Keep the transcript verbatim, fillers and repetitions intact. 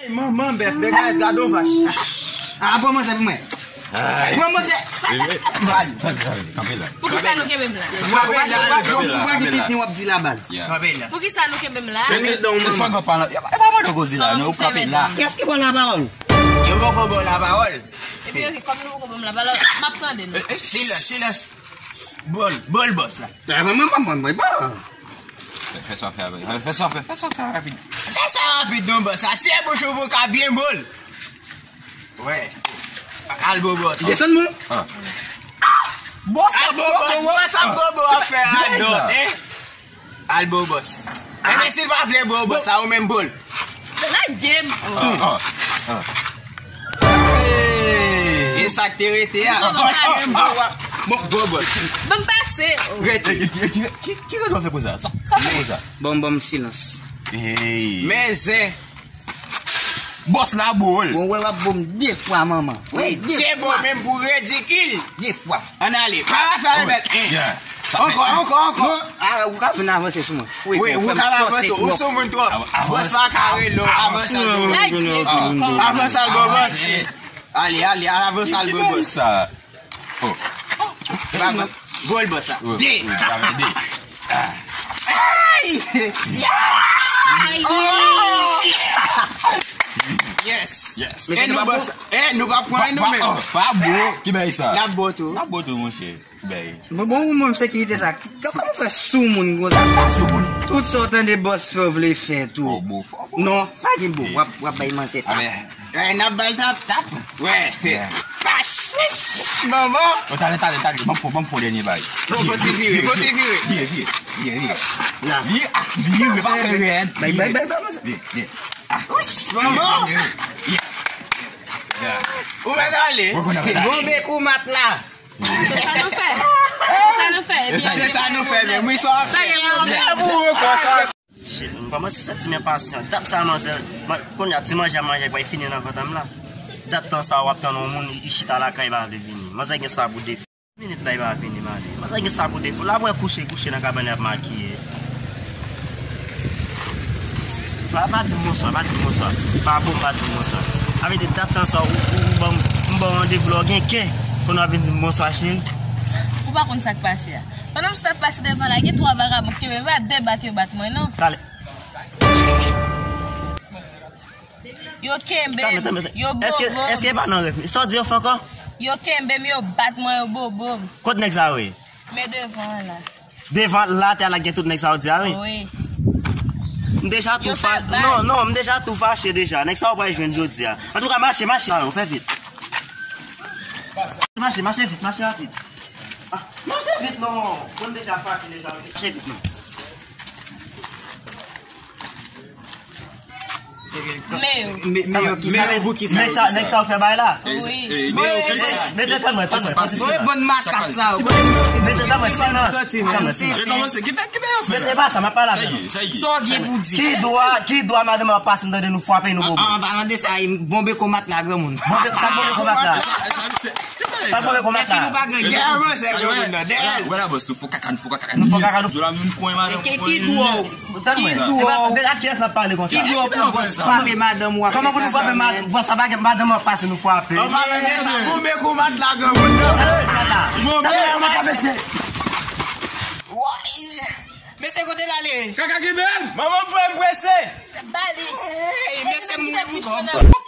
Manman bèf, bègayès, gade yon vach. Ah, pran manzè pou mwen. Pran manzè. Kanpe la. Poukisa nou kenbe m la? W ap, w ap, w ap, w ap, w ap gen pitit, w ap di la baz. Kanpe la. Poukisa nou kenbe m la? E, e, e, sa w pa, e pa mwen k ap koze la, non, ou kanpe la. Kiyès ki ba w lapawòl? Yo poko ba w lapawòl. Epi, ok, kòm nou poko ba m lapawòl, m ap tande nou. Silans, silans. Ba l, ba l bòs la. Fè, fè sa w fè, fè sa w fè, fè sa w fè rapid. Fè sa rapid non bòs la. Sèl bouch ou pou ka byen ba l. Wè. Al ba w bòs. Desann mwen. Bòs ap ba w bòs. Bòs ap ba w bòs ap fè radòt, hein? Al ba w bòs. Enbensil pa vle ba w bòs, sa ou menm ba l. Lage m. E sa k te rete a. Bon, bon, bon. Bon, pase. Rete. Ki, ki, ki, ki rezon fè konsa? Sa, sa fè konsa? Bon, bon, silans. Men zen. Bòs la ba w. Bon, wè, w ap ba m de fwa, manman. Wi, de fwa. Menm pou ridikil. De fwa. Ann ale. Pa fè rebèl. Ankò, ankò, ankò. Non, ah, ou ka vin avanse sou mwen. Wi, ou ka avanse. Ou sou moun twòp. Bòs pa ka rele w. Avanse al ba w bòs. Avanse al ba w bòs. Ale, ale, avanse al ba w bòs. Ba l bòs la. De. Ay! Yes. Yes. E nou bòs. E nou pa pran nou menm. Pa bo. Ki bay sa? N ap bo tou. N ap bo tou, monchè. Bay. Bon, bon, ou menm sekirite sa. Kòman w fè sou moun konsa? Tout sa w tande bòs fè w vle fè tou. Non, pa gen bo. W ap, w ap bay manzè tap. N ap bay tap, tap. Wè. Pas. Manman. Talè, talè, talè. Ban m fon, ban m fon dènye bay. Fon ti vire, fon ti vire. Vire, vire, vire, vire. La. Vire, ah, vire, pa fè rèd. Bay, bay, bay, bay, bay. Vire, vire. Ah. Manman. Vire, vire. Ou mèt ale. Bonbe kou mat la. Se sa nou fè. Se sa nou fè. Se sa nou fè, men wi, sa w ap fè. Shit, m kòmanse santi m enpasyan. Dat sa, manzè, kounye a, ti manje a manje a pral fini nan vant an m la. Dat tan sa, w ap tann yon moun, li chita lakay, li pa vle vini. Manzè gen sa pou defi. Minit la, li pa vini, mande. Manzè gen sa pou defi. L ap wè kouche, kouche nan kabann, l ap makiye. Pa, pa di m bonswa, pa di m bonswa. Pa bon, pa di m bonswa. Avè di dat tan sa, ou, ou, ou ban m, m ba w randevou la, w gen kè. Kounye a w ap vin di m bonswa, cheri. Ou pa konn sa k pase a. Pandan m sot ap pase devan la, gen twa vagabon k kenbe m, e pa de bat yo bat mwen, non. Talè. Yo kenbe m, yo bobo m. Èske, èske e pa nan rèv? Sa w di yo fè ankò? Yo kenbe m, yo bat mwen, yo bobo m. Kot nèg sa yo ye? Men devan an la. Devan la, atè a la gen tout nèg sa yo di a, wi. Wi. M deja tou fa-, non, non, m deja tou fache deja. Nèg sa yo pral jwenn jodi a. Antouka, mache, mache. Sa yo, fè vit. Mache, mache vit, mache rapid. Ah, mache vit, non. Bon, m deja fache deja, wi. Mache vit, non. Men yo. Men, men yo, ki sa, men sa, nèg sa yo fè bay la. Wi. Men se tann mwen, tann mwen, tann mwen. Bon, bon makak sa yo. Men se tann mwen, tann mwen. Tann mwen. E kòmanse, ki bè, ki bè yo fè la? Men se pa sa, m ap pale avè nou. Sa w gen pou di? Ki dwa, ki dwa madanm ap pase, m tande nou frape, nou bobo? An palan de sa, bonbe kou mat la, granmoun. Bonbe, sa bonbe kou mat la? Sa bonbe kou mat la? Ou pa gen, gen avanse, granmoun nan, dèyè l. Wè la, bòs, nou fò kaka, nou fò kaka, nou fò kaka, nou fò kaka. Djòl la, nou kwen madanm. Ki dwa w? Tann mwen. E pa, men ak kiyès n ap pale konsa? Ki dwa w pou bòs frape madanm ou? Kòman pou nou frape madanm? Bòs sa pa gen madanm ap pase nou frape. An palan de sa, bonbe kou mat la, granmoun nan. Bonbe kou mat la. Mesye, kote l ale? Kaka ki bèl! Manman m voye m prese! Bali. Mesye mouri pou kòb.